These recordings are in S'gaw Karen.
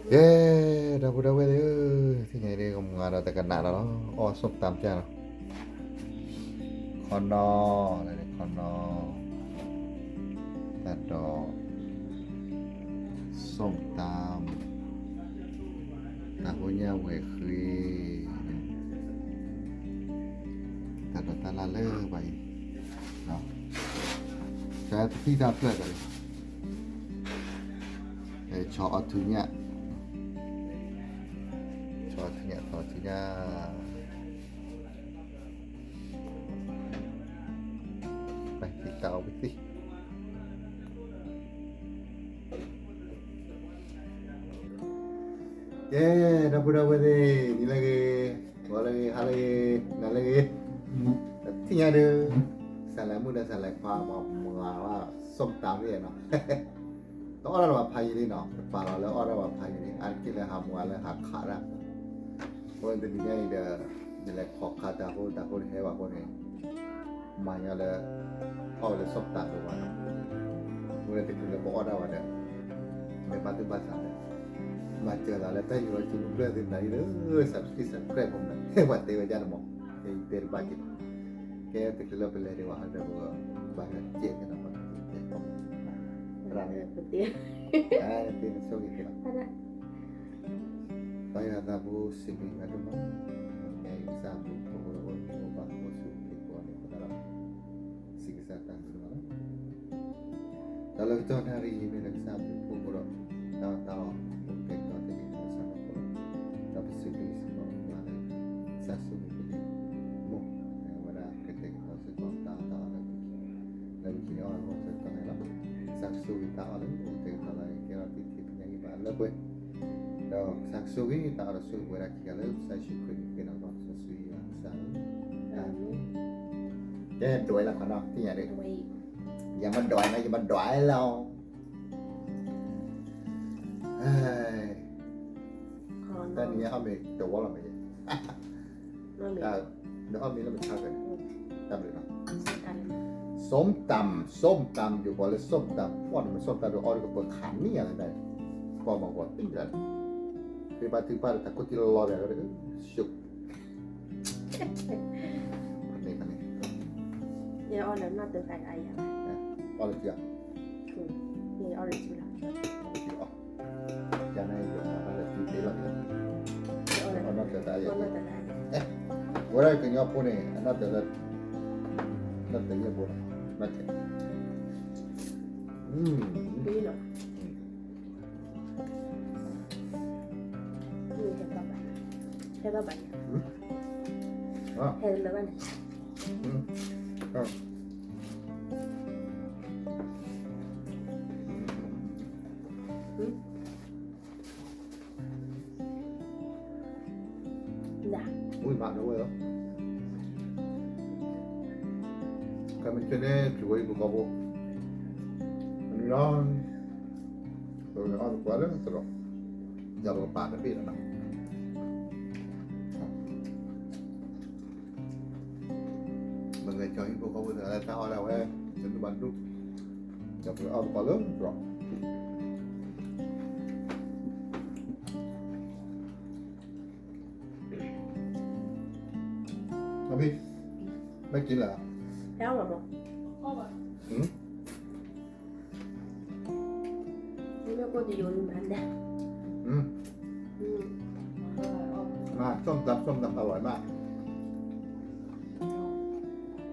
ကဲ, ဒီပုၢ်ဒီဝဲၢ်သ့ၣ်ဧၢ, သ့ၣ်ညါဒ်ကမၤဒီးတကနၣ်ဒီးလီၤ, အီၣ် ส้มตำ ပျၢ်လီၤ, ခီနီၢ်, ခီနီၢ်, တၢ်ဒီး ส้มตำ, တၢ်ဟိညၣ်ဝဲၢ်ဃ့, တၢ်ဒီးတၢ်လၢ်လၢပှၤအံၤ, တၢ်တသံၣ်တၢ်ဖျၢၣ်တၢ်လံ, ဆီအီၣ်ထူညၣ်, ဆီအီၣ်ထူညၣ်, ဆီအီၣ်ထူညၣ်, ပတၢ်အီၣ်ဝံသ့ၣ် ကဲ, ဒီပုၢ်ဒီဝဲၢ်သ့ၣ်, နံၤလၢအဂ့ၤ, ဂီၤလၢအဂ့ၤ, ဟါလၢအဂ့ၤ, နၤလၢအဂ့ၤ, တထံၣ်ညါဒုး, စးလဲၤမုၣ်ဒီးစးလဲၤခွါ ပှၤမၤဝဲ ส้มตำ သ့ၣ်နီၤ, တအီၣ်ဒၣ်လၢၤဘၣ်ဖးယံာ်လံနီၤ, တပာ်လီၤလၢအီၣ်ဒၣ်ဘၣ်ဖးယံာ်လံ, အါတက့ၢ်လၢဟးမၤလၢဟးခးဒၣ်, အဃိတနံၤညါအံၤဒီး, ယလဲၤခိးခးတၢ်ဖိတၢ်ဖိတဟဲဘၣ်အဃိန့ၣ်, မၤညီလၢ, အီၣ်ဝဲလၢ ส้มตำ ဒိၣ်မးနီၤ, အဃိန့ၣ်တချုးလၢပအီၣ်ဒၣ်ဝဲဒီး, မ့ၢ်ဘၣ်သူၣ်ဘၣ်သးဒီး, မၤစၢၤသးလၢတၢ်ယူးလီၤစုပူၤဖျၢၣ်သ့ၣ်မနုၤအံၤလၢ subscribe ဖိမနုၤ, ပှၤတဲဝဲဒၣ်န့ၣ်မး, ယတဲတဘၣ်က့ၤ, ကဲတချုးလၢပလဲၤဒံးဘၣ်ဒီး, ဘၣ်ကဲကဲနီၤ, ပတဲ, ပတဲ, ပတဲနဆိၣ်ဂ့ၤက့ၤလီၤ သးယွၤသးဖိစံးဘျုးယွၤဒိၣ်မး, မ့ၢ်ကစၢ်ဘျုးဖှိၣ်ဖိဒီးအိၣ်မံၤအိၣ်ဘၣ်အိၣ်ဆူၣ်အိၣ်ချ့ကိးဂၤဒဲးအဃိသတးဒီး, စံးကစၢ်တၢ်ဘျုးဒိၣ်မးလီၤ. တၢ်လၢကတီၢ်နၣ်ရံၣ်အံၤမ့ၢ်လၢကစၢ်ဘျုးဖှိၣ်ဖိဒီး, တၢ်အီၣ်တၢ်အီအိၣ်ကဲကတီၤတ့ၢ်လံကစၢ်ဘျုးဖှိၣ်, ဒီးပစံးဘျုးစံးဖှိၣ်မၤလၢ, ကစၢ်ဆိၣ်ဂ့ၤက့ၤလံ, မိၢ်, အဝဲဒၣ်ကတဲာ်ကတီၤစ့ၢ်ကီးတၢ်အီၣ်တၢ်အီလၢ, လၢပခံန့ၣ်အီၣ်လၢဂီၢ်စ့ၢ်ကီးန့ၣ်လီၤ, ကစၢ်ကဆိၣ်ဂ့ၤတၢ်အီၣ်လၢအိၣ်ကဲကတီၤလၢကဲထီၣ်တ့ၢ်ထံၣ်ပညါက့ၤဘၣ်လၢပှဲၤ ဒီးကစၢ်ကဆိၣ်ဂ့ၤတၢ်အီၣ်ဒီးဆိၣ်ဂ့ၤဝဲဒၣ်ခံဂၤလၢကစၢ်ယ့ၣ်ၡူးခရံာ်အမံၤဃ့ဒီးကစၢ်ယွၤကစၢ်ဧၢ, အၤမ့ၣ်, ကဲဒွးလၢခီနီၤ သ့ၣ်ညါဒ်, ယမၤဒွးန့ၣ် ယမၤဒွးလီၤ, တၢ်နံၤညါအီၣ်မ့ၤတဝီလီၤမ့ၢ်, ဒီးအီၣ်မ့ၤလၢမုၢ်ဆါဖဲ, တၢ်ဘျုးနီၤ, ส้มตำ ส้มตำ ယိၤကီးလၢ ส้มตำ ပှၢ်တမ့ၢ် ส้มตำ ဒီးအီၣ်ဒီးကပၢၤခးနံၣ်ယၤလၢတၢ်, ကွၢ်မၤကွၢ်တံၢ်လၢ, ဖဲဘၣ်ထုကဖၣ်ဒီးတၢ်ခိၣ်ထံလီၤလီၤဒီး, ရှုပ်, ဖးန့ၣ်ဖးန့ၣ်, ယအီၣ်လၢနီၢ်တဂၤအယၤ, အီၣ်လၢကၢ်, ယအီၣ်လၢကၢ်လီၤ ကန့ၣ်ယိၤမၤတၢ်လၢတံၤသ့လီၤ, အီၣ်နီၢ်တဂၤအယၤ, ဝဲဒၣ်ကညီဖိန့ၣ် အနီၢ်တဂၤ, နီၢ်တဂၤယဲၢ်ဘိ, နီၢ်တဂၤ, ဟဲဘၣ်ဘၣ်, ဟဲလၢဘၣ်န့ၣ် ဝံၤမးဒီးဝဲလီၤ, ကမ့ၢ်ကဲန့ၣ် ပျူၤဝဲဟံၣ်ဖိဃီဖိ, မနုၤလီၤ, ပအီၣ်သပှၢ်လၢသရိာ်, ဒီးပကပာ်တဘ့ၣ်လီၤနီၤ မ့ၢ်ဂဲၤကီၤဟံၣ်ဖိဃီဖိသ့ၣ်တၢ်အီၣ်ဒၣ်ဝဲ, တဒူၣ်ဘၣ်တဒူၣ်, ဒီးပအီၣ်သပှၢ်လၢသရိာ်, အဘံ, မ့ၢ်က့ၤလၢ, ဟဲအီၣ်လီၤမး, ဟမ် မ့ၢ်ကိၣ်တယိၤလံမးဒၣ်, ဟမ်, မၤ ส้มตำ ส้มตำ อร่อยมาก,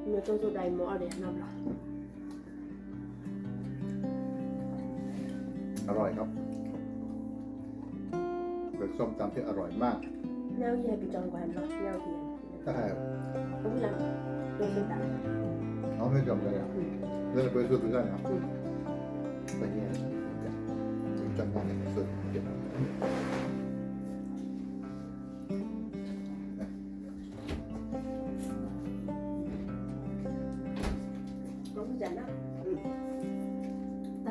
မ့ၢ်ကိၣ်စိဒၣ်အံၤမ့ၢ်အီၣ်ဒံးနီတဘျီ อร่อยครับ เป็นส้มตำที่อร่อยมาก ညၣ်ဝံယဟဲက့ၤကၠီၤကွၢ်နီၤ ညၣ်ဝံယဟဲ အဝံလၢ ဒိၣ်စိတၢ် အမ့ၢ်ကၠီၤကွၢ် လၢနပၢၤစိသူတၢ်န့ၣ် ပညဲ ကၠီၤကွၢ်န့ၣ် စိ တၢ်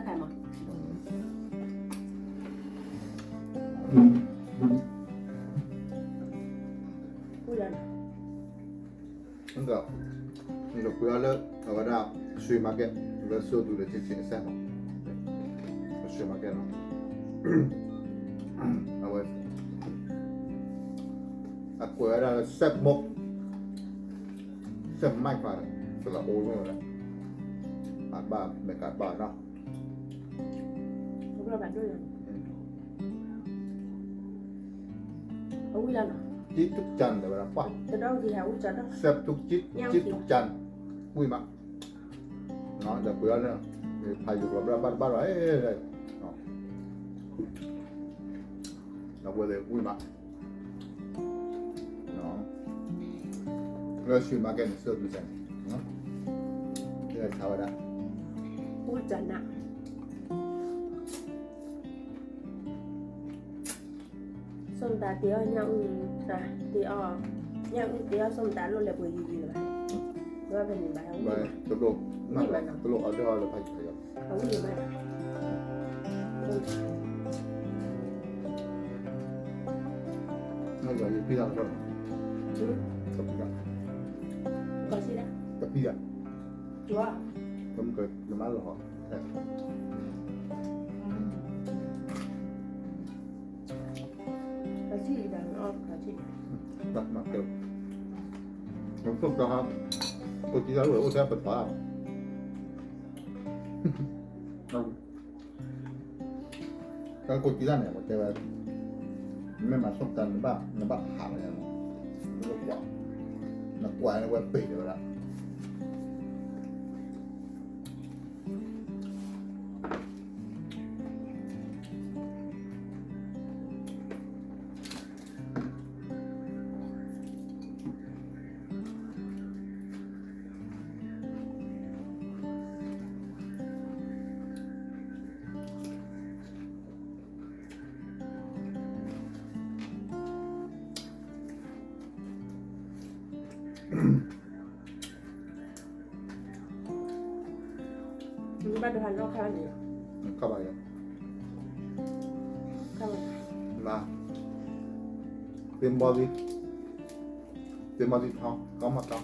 ခါမး နကကွၢ်လၢ အဝဲဒၣ် ဆွေ market လၢစိသူလၢ ချစ်ချစ် အစၢ်မး ဆွေ market လီၤ အဝဲ အကွဲးဝဲဒၣ်လၢ စဲးမုၢ် စဲးမုၢ်ခွါ စလၢအိၣ်ဝဲဒၣ် အဘၣ်မဲာ်ကဘၣ်နီၤ အဝံၣ်လီၤနီၤ ကံတူၢ်ကၠၢ်န့ၣ်ဝဲဒၣ်ပှၢ် တဒီကံဟဲဝံၣ်ကၠၢ်ဒီး စဲးတူၢ်ကံ ကံတူၢ်ကၠၢ် ဝံၣ်မး ဒီးပှ့ၤအီၤန့ၣ် ဖးယိၤကျိာ်ဘၣ်ဘၣ်ဘၣ်ဒီး ဒီးပှ့ၤဝံၣ်မး လၢ supermarket န့ၣ် စဲးတူၢ်ကၠၢ်န့ၣ် ကဲထါဝဲဒၣ် ဝံၣ်ကၠၢ်နး ส้มตำเตออညၣ်အုၣ် เตออ ညၣ်အုၣ်เตออส้มตำလိၣ်လဲၤပှ့ၤယံၤယံၤလၢၤဘၣ် ဝဲဖဲန့ၣ်ဘၣ် ဝံၣ်မး တလိၣ် တလိၣ်အီၤဒၣ်အီၤလၢဖးယံၤဖးယီၤ အဝံၣ်မး နယဖံးတၢ်တဖျၢၣ် ကဖံးတၢ် ကဖံးတၢ် ကမ့ၢ်က နမါလီၤဟီ ကဆံၣ်အံၤဒီး နအီၣ်ကဆံၣ် နဆိကမိၣ် ကိးကံတၢ်အိၣ် အိၣ်ထဲပသး တၢ်ကိးကံတၢ်န့ၣ် ပတဲဝဲ မ့ၢ်မၤဆိကမိၣ် နဘၣ် နဘၣ်ဖးဝဲ နကွၢ် နကွၢ်ဝဲပ့ၤတဲဝဲဒၣ် ဘၣ်ဒိဟးလီၢ်ခါန့ၣ် ခါဘၣ်ယၤ ခါဘၣ် န သ့ၣ်မီၢ်သံ သ့ၣ်မီၢ်သံ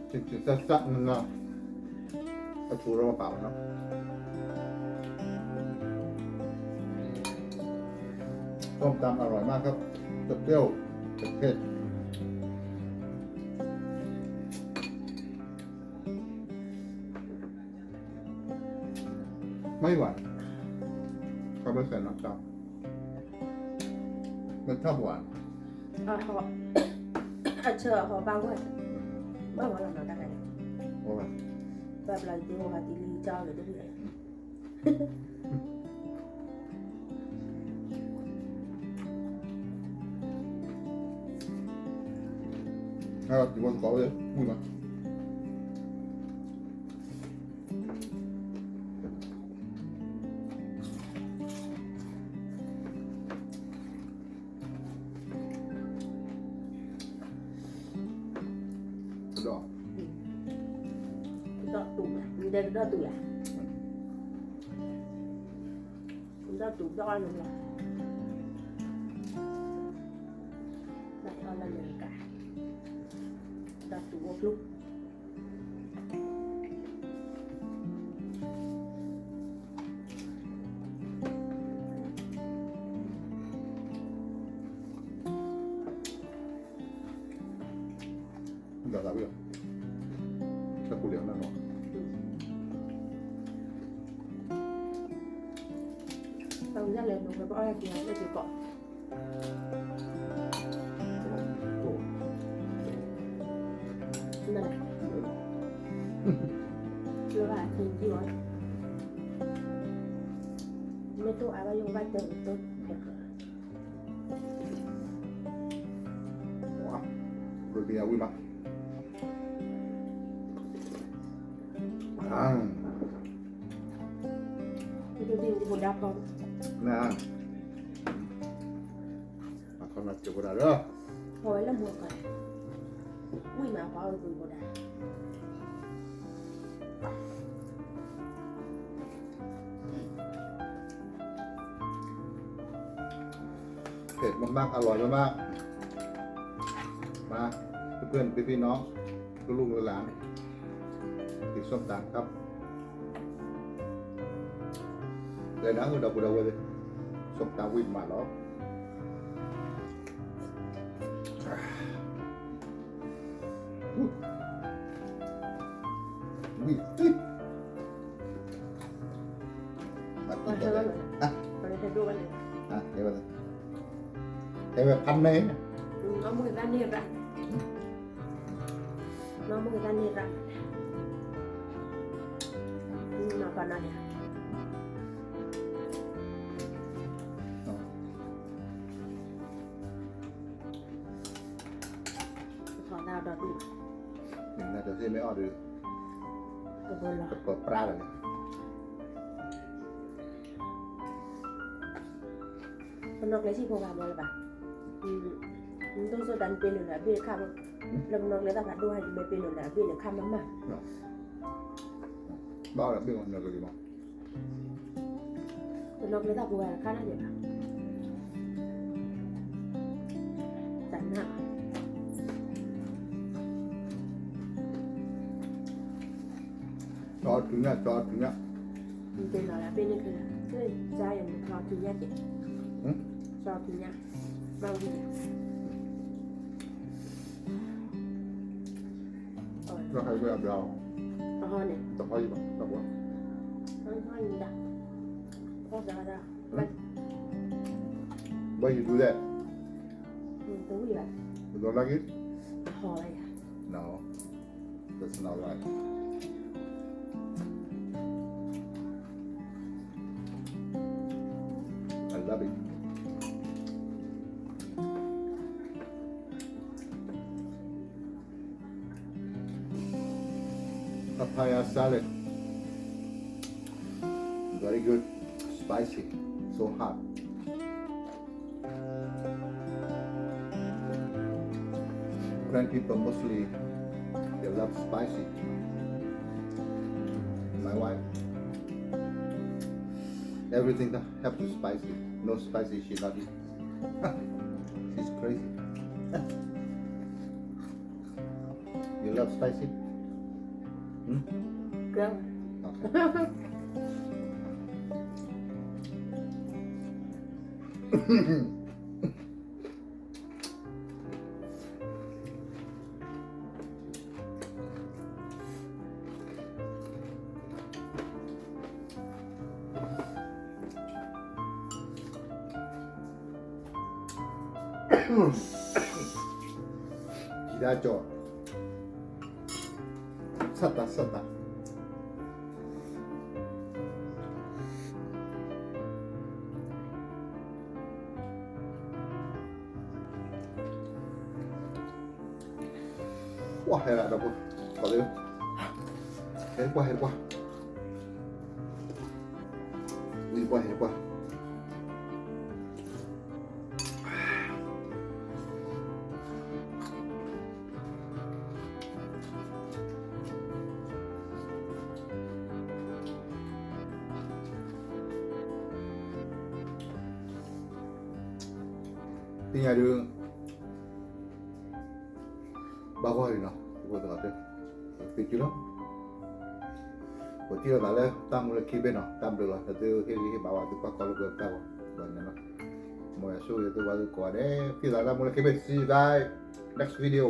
ထီ ကီမီၢ်ထီ စစန အထူရမပာ်ဝဲနော် ส้มตำอร่อยมากครับ เปรี้ยวเผ็ด ไม่หวาน เขาไม่ใส่น้ำตาล ไม่ชอบหวาน အဟီ အဆၢအဟီဘၣ်ဝဲ ဘၣ်ဝဲလီၤနီၤတၢ်ဂၤန့ၣ် ဘၣ်ဘျီယတဲဝဲဟးတံၤလံကၠီလၢတဝံၣ် အဲဒါ ဒီဘက်ကောင်းလေး မုၢ်နော် ကဒီး ကဒီးတူၢ်, မ့ၢ်တဲကဒီးတူၢ်ဧါ, ကဒီးတူၢ်ဒီးအီၣ်လၢၤ, ဘၣ်အီၣ်လၢအမဲရကၤ, ကဒီးတူၢ်အိၣ်ဖျိ ဒီးသးဝံၣ်လီၤ, တၢ်ပူၤလံၤအီၤနီၢ်နီၢ်, တၢ်ပူၤလံၤအီၤနီၢ်နီၢ်, ပအီၣ်က့ၤအီၤလၢက့ၤကီး နၤ, လၢဘၣ်အခံကံၢ်ဝဲ, မ့ၢ်တိၢ်အါဘၣ်ယိၣ်ဘၣ်တဲာ်တိၢ်ဖဲး, ဝါ, ရဘီယဝံၣ်မး, နၤ, အခီနၤကၠိဝဲဒၣ်လၢ, အဝဲလၢမူကီၢ်, ဝံၣ်မးပှၤအိၣ်တပူၤဘိဒၣ် เผ็ดมากๆ อร่อยมากๆ มา เพื่อนๆ พี่ๆ น้องๆ ลูกๆ หลานๆ ติด ส้มตำครับ လဲၤနၤအိၣ်ဒီပုၢ်ဒီဝဲၢ်သ့ၣ် ส้มตำဝံၣ်မးလီၤ ဝံၣ်သံ တဲဝဲဖးန့ၣ် နီၢ်မုၢ်ကသါန့ၢ်ရၣ် နီၢ်ကနၣ်န့ၣ် ထီၣ်သၣ်ဒီးဒူၣ် နတသ့ၣ်မ့ၢ်အီၣ်ဒီး ကပၢၤပြါလီၤ ပနီၢ်ကျဲဆံၣ်ဖိဂၤမ့ၢ်လၢၤဘၣ် နတိၢ်စိတၢ်နပ့ၤနုာ်လၢအဘ့ၣ်တခါမး လၢပနီၢ်ကျဲသၣ်ဖးဒိၣ်ဟဲ ယမ့ၢ်ပ့ၤနုာ်လၢအဘ့ၣ်န့ၣ် ခါမးမး ဘၣ်အီၣ်ဒီးဘ့ၣ်မး နီၢ်ကလံၤမး ပနီၢ်ကျဲသၣ်ဖိဂၤတခါန့ၣ် တၢ်နၢ် ကၠီတုၤညၣ် ကၠီတုၤညၣ် နတ့ၢ်လီၤလၢအဘ့ၣ်န့ၣ်ခဲလၢာ် ကၠီယမ့ၢ်ကၠီတုၤညၣ်က့ၤ ကၠီတုၤညၣ် ဘၣ်ဝံၤ လီၤဟဲဝဲအဘျါ အဟီန့ၣ် တဟီယံၤဘၣ် တဘၣ် ဟီယံၤဒၣ် ဖီၣ်စးဒၣ် What you do that? Mm, the weird. You don't like it? Oh, yeah. No, that's not right. I love it. Papaya salad. Very good. Spicy. So hot. Korean people mostly, they love spicy. My wife, everything that have to spicy. No spicy, she not eat. She's crazy. You love spicy? Hmm? Girl. Okay. ကံၢ်ဒါကၠီၣ် ဆၣ်တၢ်ဆၣ်တၢ် ကွၢ်ဟဲလၢဒီပုၢ် ကီးလၢ ဟဲကွၢ် ဟဲကွၢ် ဝံၤကွၢ် ဟဲကွၢ် သ့ၣ်ညါဒုး ဘၣ်ဂီၢ်လံနီၤ ပသ့ၣ်ညါလီၤ ပထံၣ်လိာ်သးလၢတၢ်မူလၢခံဘ့ၣ်နီၤ တၢ်ဘျုးလီၤ သုဟ့ၣ်ဂံၢ်ဟ့ၣ်ဘါဝဲသုကွၢ်ကီလိာ်ကွဲပတၢ်ဂီၤ ဘၣ်န့ၣ်လီၤ မ်ယွၤဆိၣ်ဂ့ၤသုဝဲသုကိးဂၤဒဲး ထံၣ်သးလၢတၢ်မူလၢခံဘ့ၣ် see you guys next video.